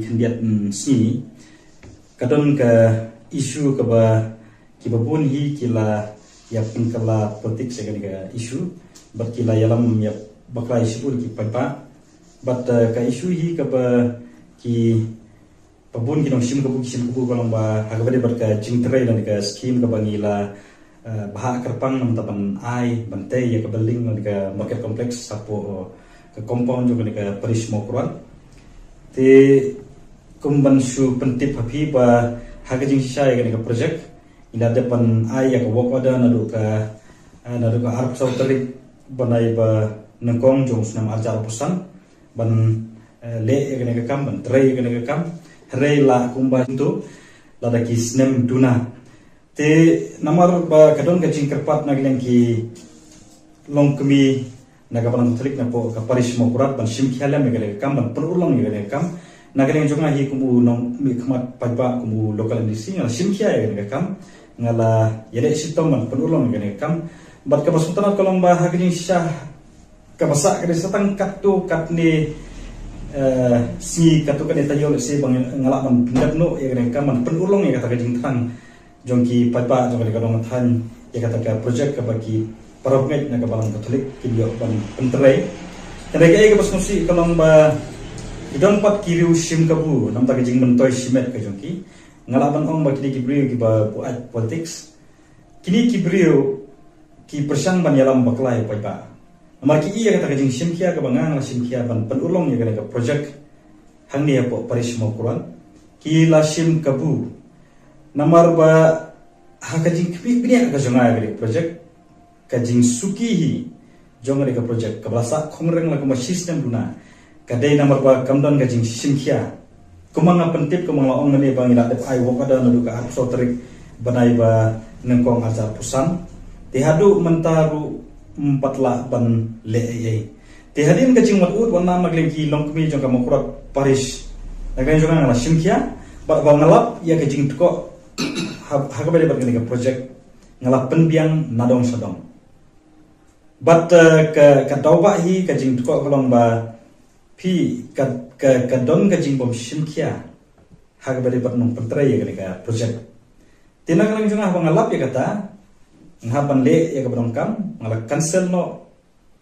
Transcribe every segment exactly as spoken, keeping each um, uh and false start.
Khyndiat, mm, sngi ka don ka issue kaba kiba bun hi ki la ïa pynkylla politics ïa kane ka issue, bad ki la ïalam ïa bakla issue ki paidbah. Bad, eh, ka issue hi kaba ki ba bun ki nongshim kabu ki shim kabu ka long ba ha kaba dei bad ka jingtrei lane ka scheme kaba ngi la, eh, bhah kyrpang namar ban ai ban tei ïa ka building lane ka market complex hapoh, eh, ka compound jong kane ka parish Mawkyrwat. Te kum ban shu pyntip ha phi ba ha ka jingshisha ïa kane ka project ngi la dep ban ai ïa ka work order naduh ka, eh, naduh ka arphew saw tarik bnai ba nyngkong jong u snem arhajar arphew san ban, eh, leh ïa kane ka kam, ban trei ïa kane ka kam. Hynrei la kumba tu lada ki snem duna. Te namar ba ka don ka jingkyrpad na ka liang ki longkmie na ka balang Katholik napoh ka parish Mawkyrwat ban shim khia lem ïa kane ka kam, ban pynurlong ïa kane ka kam. Na ka liang jong nga hi kum u nongmihkhmat paidbah, kum u local M D C, nga la shim khia ïa kane ka kam, nga la ïaleh shitom ban pynurlong ïa kane ka kam. Bad kaba sngewtynnat ka long ba ha ka jingshisha kaba sah ka dei sa tang katto katne, eh, sngi, katto katne taïew lehse ba nga lah ban pyndep noh ïa kane ka kam, ban pynurlong ïa kata ka jingthrang jong ki paidbah jong kane ka dong thaiñ ïa kata ka project kaba ki para bangeit na ka balang Katholik kin ïoh ban pyntrei. Hynrei kaei kaba sngewsih ka long ba ki don pat ki riew shim kabu namar ka jingmyntoi shimet ka jong ki. Nga lah ban ong ba kine ki briew kiba buaid politics, kine ki briew ki pyrshang ban ïalam bakla ïa u paidbah. Namar ki i ïa kata ka jingshim khia kaba nga nga la shim khia ban pynurlong ïa kane ka project hangne hapoh parish Mawkyrwat, ki la shim kabu. Namar ba ha ka jingkhmih bniah ka jong nga ïa kane ka project, ka jingsuki hi jong kane ka project kaba la sah khongryng la kumba shisnem duna, ka dei namar ba kam don ka jingshim khia. Kumba nga pyntip, kumba nga la ong nangne ba ngi la dep ai work order naduh ka arphew saw tarik bnai ba nyngkong arhajar arphew san. Te haduh mynta ruh ym pat lah ban leh ei ei. Te hadien ka jingwad ud wad nam na ka liang ki longkmie jong ka Mawkyrwat parish, na ka liang jong nga nga la shim khia bad ba nga lap ïa ka jingtkoh ha, ha kaba dei bad kane ka project, nga la pynbiang nadong shadong. Bad, eh, ka, ka daw ba hi ka jingtkoh ka long ba phi ka, ka, ka don ka jingbym shim khia ha kaba dei bad nongpyntrei ïa kane ka project. Te na ka liang jong nga haba nga lap ïa kata, nga hap ban leh ïa kaba donkam, nga la cancel noh.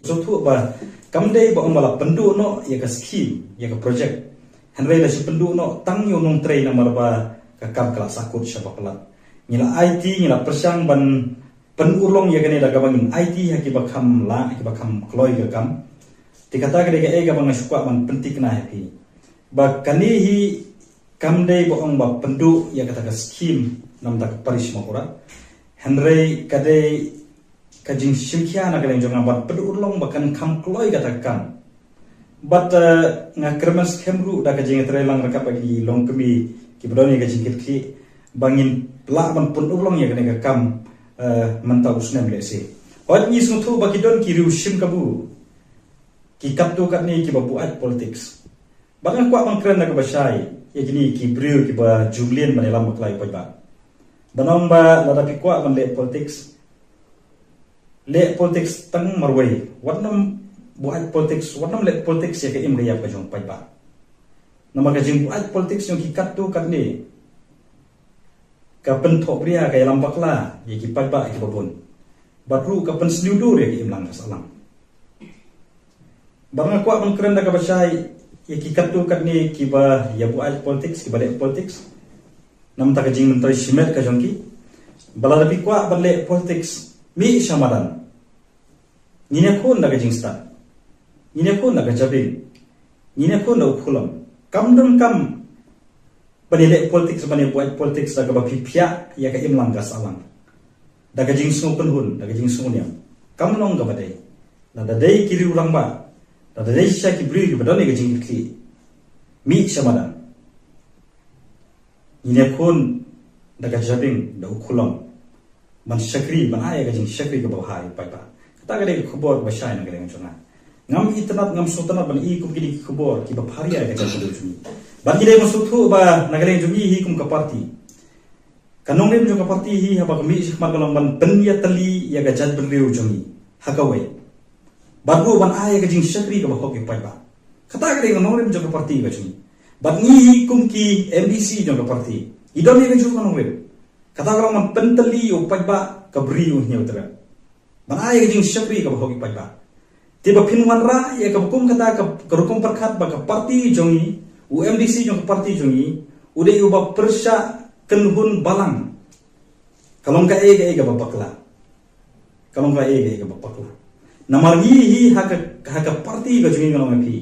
Sngewthuh ba kam dei ba ong ba la pynduh noh ïa ka scheme, ïa ka project, hynrei la shu pynduh noh tang ïa u nongtrei namar ba ka kam ka la sahkut shaba palat. Ngi la aiti, ngi la pyrshang ban pynurlong ïa kane da kaba ngin aiti ha kiba kham lah, ha kiba kham kloi ka kam. Te kata ka dei kaei kaba nga shu kwah ban pynthikna ha phi ba kane hi kam dei ba ong ba pynduh ïa kata ka scheme namar ka parish Mawkyrwat, hynrei ka dei ka jingshim khia na ka liang jong nga ban pynurlong ba kan kham kloi kata ka kam. Bad, eh, nga kyrmen skhem ruh da ka jingïatreilang ryngkat bad ki longkmie kiba don ïa ka jingkitkhlieh ba ngin lah ban pynurlong ïa kane ka kam, eh, mynta u snem lehse. Hooid, ngi sngewthuh ba ki don ki riew shim kabu, ki katto katne kiba buaid politics. Bad nga kwah ban kren da kaba shai ïa kine ki briew kiba ju mlien ban ïalam bakla ïa u paidbah. Ban ong ba lada phi kwah ban leh politics, leh politics tang marwei. Wat nym buaid politics, wat nym leh politics ïa ka im ka ïap ka jong u paidbah. Namar ka jingbuaid politics jong ki katto katne ka pynthohbria, ka ïalam bakla ïa ki paidbah kiba bun. Bad ruh ka pynsniew dur ïa ka imlang ka sahlang. Bad nga kwah ban kren da kaba shai ïa ki katto katne kiba ïa buaid politics, kiba leh politics namar ka jingmyntoi shimet ka jong ki. Ba lada phi kwah ban leh politics, mih sha madan. Ngin ïakhun da ka jingstad, ngin ïakhun da ka jabieng, ngin ïakhun da u khulom. Kam donkam ban ïaleh politics, ban ïabuaid politics da kaba phi phiah ïa ka imlang ka sahlang, da ka jingsngewkynhun, da ka jingsngewniam. Kam long kaba dei. Lada dei ki riew rangbah, lada dei shisha ki briew kiba don ïa ka jingkitkhlieh, mih sha madan. Ngin ïakhun da ka jabieng, da u khulom, ban shakri, ban ai ïa ka jingshakri kaba bha ïa u paidbah. Kata ka dei ka khubor kaba shai na ka liang jong nga. Ngam itynnad, ngam sngewtynnad ban i kum kine ki khubor kiba pharia ïa ka jaitbynriew jong ngi. Bad ngi dei ban sngewthuh ba na ka liang jong ngi hi kum ka party, ka nongrim jong ka party hi haba ka mih sha khmat ka long ban pynïatylli ïa ka jaitbynriew jong ngi ha kawei. Bad ruh ban ai ïa ka jingshakri kaba hok ïa u paidbah. Kata ka dei ka nongrim jong ka party ka jong ngi. Bad ngi hi kum ki M D C jong ka party, i don ïa ka jong ka nongrim. Kata ka long ban pyntylli ïa u paidbah ka bri u hynñiew trep. Ban ai ïa ka jingshakri kaba hok ïa u paidbah. Te ba phin wanrah ïa kaba kum kata ka, ka rukom pyrkhat ba ka party jong ngi, u M D C jong ka party jong ngi, u dei uba pyrshah kynhun balang. Ka long kaei kaei kaba bakla. Ka long kaei kaei kaba bakla. Namar ngi hi ha ka, ha ka party ka jong ngi, nga ong ïa phi,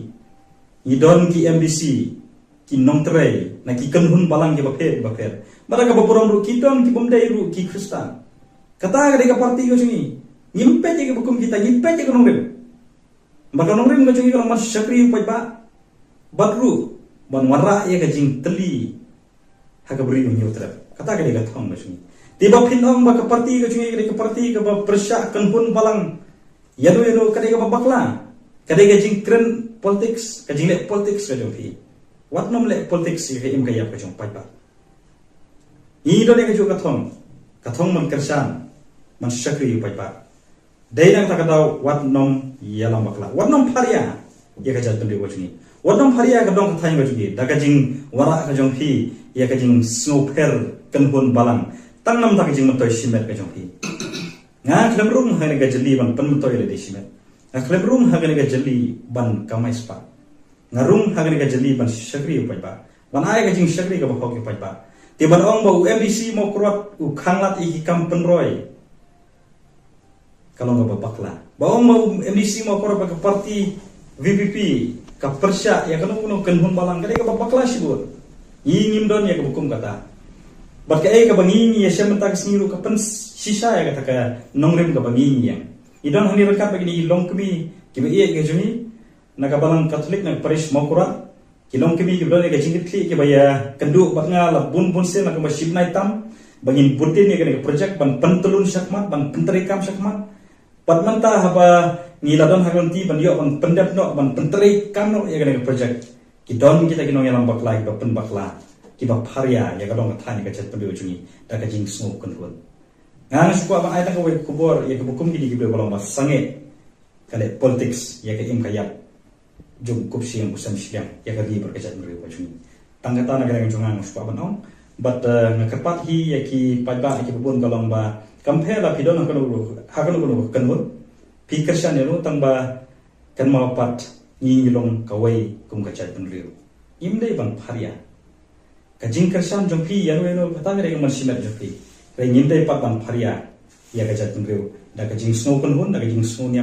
ngi don ki M D C, ki nongtrei na ki kynhun balang kiba pher kiba pher. Bad ha kaba burom ruh ki don ki bym dei ruh ki Khristan. Kata ka dei ka party ka jong ngi. Ngim peit ïa kiba kum kita, ngi peit ïa ka nongrim. Ba ka nongrim ka jong ngi ka long ban shakri ïa u paidbah. Bad ruh ban wanrah ïa ka jingtylli ha ka bri u hynñiew trep. Kata ka dei ka thong ka jong ngi. Te ba phin ong ba ka party ka jong ngi ka dei ka party kaba pyrshah kynhun balang, ïano ïano, ka dei kaba bakla. Ka dei ka jingkren politics, ka jingleh politics ka jong phi. Wat nym leh politics ïa ka im ka ïap ka jong u paidbah. Ngi don ïa ka juh ka thong, ka thong ban kyrshan, ban shakri ïa u paidbah. Dei na kata ka daw wat nym ïalam bakla, wat nym pharia ïa ka jaitbynriew ka jong ngi. Wat nym pharia ka dong ka thaiñ ka jong ngi da ka jingwanrah ka jong phi ïa ka jingsngewpher kynhun balang. Tang namar ka jingmyntoi shimet ka jong phi. Nga khlem rung ha kane ka jylli ban pynmyntoi lade shimet. Nga khlem rung ha kane ka jylli ban kamai spah. Nga rung ha kane ka jylli ban shakri ïa u paidbah, ban ai ka jingshakri kaba hok ïa u paidbah. Te ban ong ba u M D C Mawkyrwat u khanglad ïa ki kam pynroi, ka long kaba bakla. Ba ong ba u M D C Mawkyrwat bad ka party V P P ka pyrshah ïa kano kano kynhun balang, ka dei kaba bakla shibun. Ngi ngim don ïa kaba kum kata. Bad kaei kaba ngi ngi ïashem mynta ka sngi ruh ka pynshisha ïa kata ka nongrim kaba ngi ngi ïeng. Ngi don hangne ryngkat bad kine ki longkmie kiba ïeit ka jong ngi na ka balang Katholik na ka parish Mawkyrwat. Ki longkmie kiba don ïa ka jingkitkhlieh kiba ïakynduh bad nga la bun bun sien, la kumba shi bnai tam, ba ngin bud dien ïa kane ka project ban pyntyllun shakhmat, ban pyntreikam shakhmat. Bad mynta haba ngi la don ha ka lynti ban ïoh ban pyndep noh, ban pyntreikam noh ïa kane ka project, ki don kita ki nongïalam bakla kiba pynbakla, kiba pharia ïa ka dong ka thaiñ, ïa ka jaitbynriew jong ngi da ka jingsngew kynhun. Nga nga shu kwah ban ai tang kawei ka khubor ïa kaba kum kine ki briew ba long ba sangeh ka leh politics ïa ka im ka ïap jong u kup shiliang u sem shiliang ïa ka ri bad ka jaitbynriew ka jong ngi. Tang kata na ka liang jong nga nga shu kwah ban ong. Bad, eh, nga kyrpad hi ïa ki paidbah, ïa kiba bun, ka long ba kam pher la phi don ha kano kano ka kynhun, phi kyrshan ïano, tang ba kynmaw pat ngi ngi long kawei kum ka jaitbynriew. Ngim dei ban pharia. Ka jingkyrshan jong phi ïano ïano, kata ka dei ka mynsiem jong phi. Hynrei ngim dei pat ban pharia ïa ka jaitbynriew da ka jingsngew kynhun, da ka jingsngew niam.